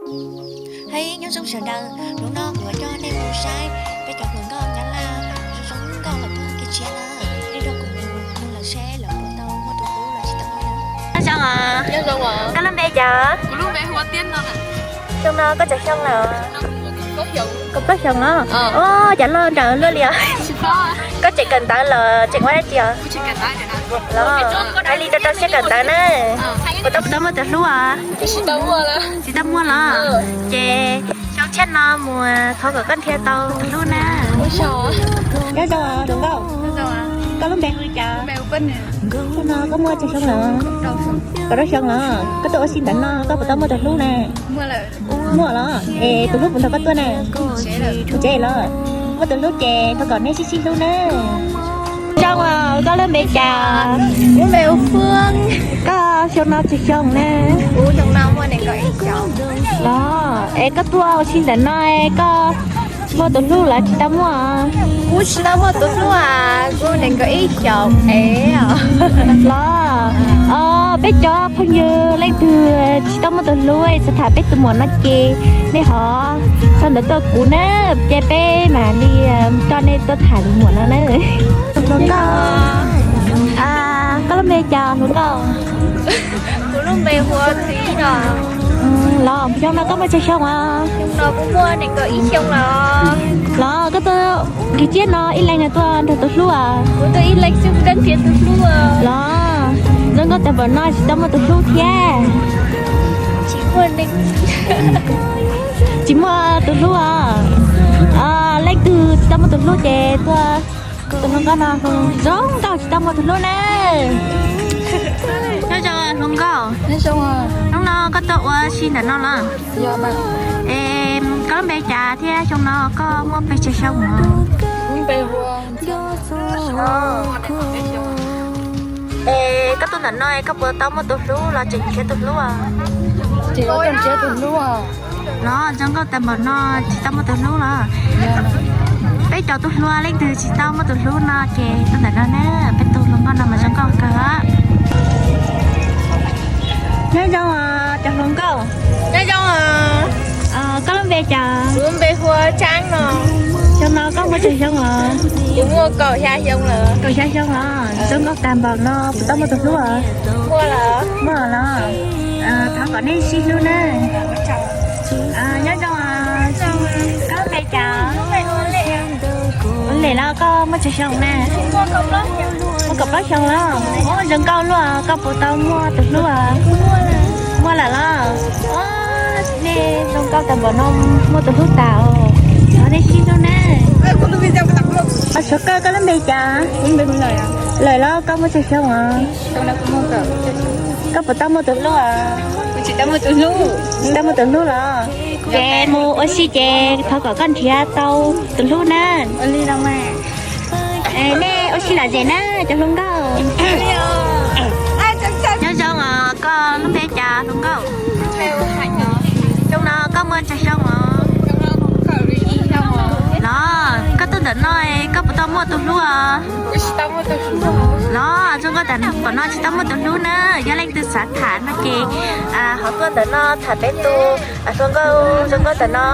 Hais nyob zoo sawv daws, hnub no kuv yuav coj nej mus saib peb cov hluas nkauj Nyab Laj zoo zoo nkauj lawm tuaj kev tshiab na. Nej nrog kuv mus lawm seb lawv puas tau muaj tus hlub los tsis tau muaj na. Nyob zoo os. Koj lub npe cas? Xyoo no koj tsawg xyoo lawm? Kaum plaub xyoos os. Os, cas loj nrawm luaj li os. Koj tseem kawm ntawv los tseem ua dab tsi os? Los hais li rau rau siab kawm ntawv na. Puas tau, puas tau muaj tus hlub os? Tsis tau muaj los? Ces xyoo tshiab no mus thov kom koj nrhiav tau tus hlub na. Nyob zoo hluas nkauj, koj lub npe hu li cas? Xyoo no koj muaj tsawg xyoo lawm? Kaum rau xyoo los? Koj tuaj ua si ntawm no koj puas tau muaj tus hlub na? Muaj los? Es tus hlub puas nrog koj tuaj na? Mus tsev los? Muaj tus hlub ces thov kom nej sib sib hlub na. Zoo os, koj lub npe cas? Koj xyoo no tsawg xyoo na? Los, es koj tuaj ua si ntawm no es koj muaj tus hlub los tsis tau muaj? Kuv tsis tau muaj tus hlub as, kuv nees nkaum ib xyoos ev. Los, peb cov phooj ywg leej twg tsis tau muaj tus hlub es xav tham peb tus muam no ces nej ho sau ntawv tuaj kuv na, ces peb mam li coj nej tuaj tham tus muam no na. Hluas nkauj, koj lub npe cas hluas nkauj? Kuv lub npe hu ua Txiv os. Los xyoo no koj muaj tsawg xyoo os? Xyoo no kuv muaj nees nkaum ib xyoos los. Los koj tuaj kev tshiab no ib leeg tuaj nrog tus hlub os? Kuv tuaj ib leeg xwb, kuv tuaj nrhiav tus hlub os. Los zoo nkauj tag npaum no tsis tau muaj tus hlub thiab? Tsis muaj tus hlub os. Leej twg tsis tau muaj tus hlub ces tuaj. Tus hluas nkauj no zoo nkauj tsis tau muaj tus hlub na. Nyob zoo hluas nkauj. Hnub no koj tuaj ua si ntawm no los? Es koj lub npe cas thiab xyoo no koj muaj pes tsawg xyoo os? Es koj tuaj ntawm no koj puas tau muaj tus hlub los tseem nrhiav tus hlub? Los zoo nkauj tag npaum no tsis tau muaj tus hlub los? Peb cov tub hluas leej twg tsis tau muaj tus hlub no ces tuaj ntawm no na, peb tus hluas nkauj no mas zoo nkauj kawg. Nyob zoo os cov hluas nkauj. Nyob zoo os. Koj lub npe cas? Kuv lub npe hu ua Tsaab no. Xyoo no koj muaj tsawg xyoo os? Kuv muaj kaum xya xyoo lawm. Kaum xya xyoo los? Zoo nkauj tag npaum no puas tau muaj tus hlub os? Muaj los? Thov kom nej sib hlub na. Nyob zoo os. Koj lub npe cas? Ua li los koj muaj tsawg xyoo na? Muaj kaum plaub xyoo los? Zoo nkauj luaj, koj puas tau muaj tus hlub? Muaj lawm los? Nej zoo nkauj tag npaum no muaj tus hlub tas os. Thov nej sib hlub na. Suav koj, koj lub npe cas? Lawm los koj muaj tsawg xyoo os? Koj puas tau muaj tus hlub? Tsis tau muaj tus hlub los? Ces mus ua si ces thov kom koj nrhiav tau tus hlub na. Nej ua si lom zem na cov hluas nkauj. Nyob zoo os, koj lub npe cas hluas nkauj? Xyoo no koj muaj tsawg xyoo os? Los koj tuaj ntawm no koj puas tau muaj tus hlub os? Los zoo nkauj tag npaum no tsis tau muaj tus hlub na. Yog leej twg xav tham no ces ho tuaj ntawm no tham peb tus hluas nkauj zoo nkauj ntawm no.